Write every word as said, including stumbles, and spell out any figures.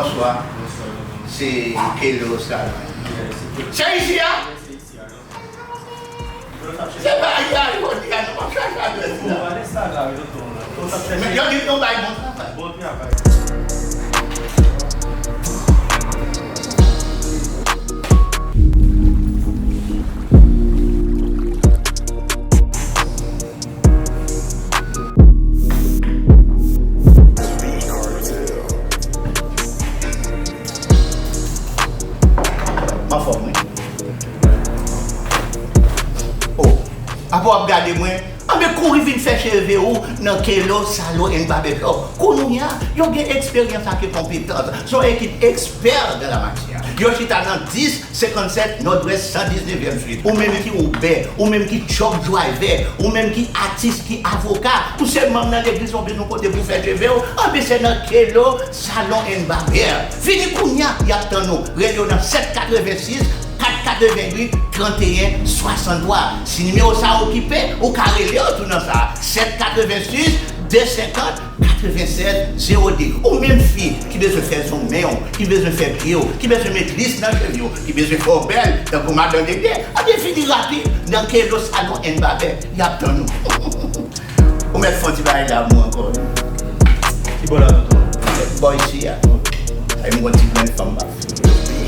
Bonswa. Se Kelo Salon. Se isi a? Se pa isi a, li konn di a, nou pa chache adrès la. Men yo di nou bay bon travay. M anfòm, wi. Oh, apa w ap gade mwen? Anben kouri vin fè cheve ou nan Kelo Salon and Barbershop. Kounye a, yo gen eksperyans ak konpetans. Se yon ekip ekspè nan la matyè. Yo chita nan dis senkannsèt Nòdwès san diznèvyèm Street. Ou menm ki Uber, ou menm ki truck driver, ou menm ki atis, ki avoka, ou se manm nan legliz, ou bezwen kote pou fè cheve w, anben se nan Kelo Salon and Barber. Vini kounye a, y ap tann ou. Rele yo nan sèt katrevensis, kat katrevenwit, tranteyen swasanntwa. Si nimewo sa a okipe, ou ka rele yo tou nan sa a, sèt katrevensis, de senkant, katrevensèt, zewo de. Ou menm fi ki bezwen fè zong men w, ki bezwen fè pye w, ki bezwen met lis nan cheve w, ki bezwen fè w bèl, tankou madan Dede, anben vini rapid nan Kelo Salon and Barber. Y ap tann ou. Ou mèt fè yon ti bagay damou ankò. Ki bò la, tonton? Bò isi a. Ay, m gon ti grenn fanm m ap file.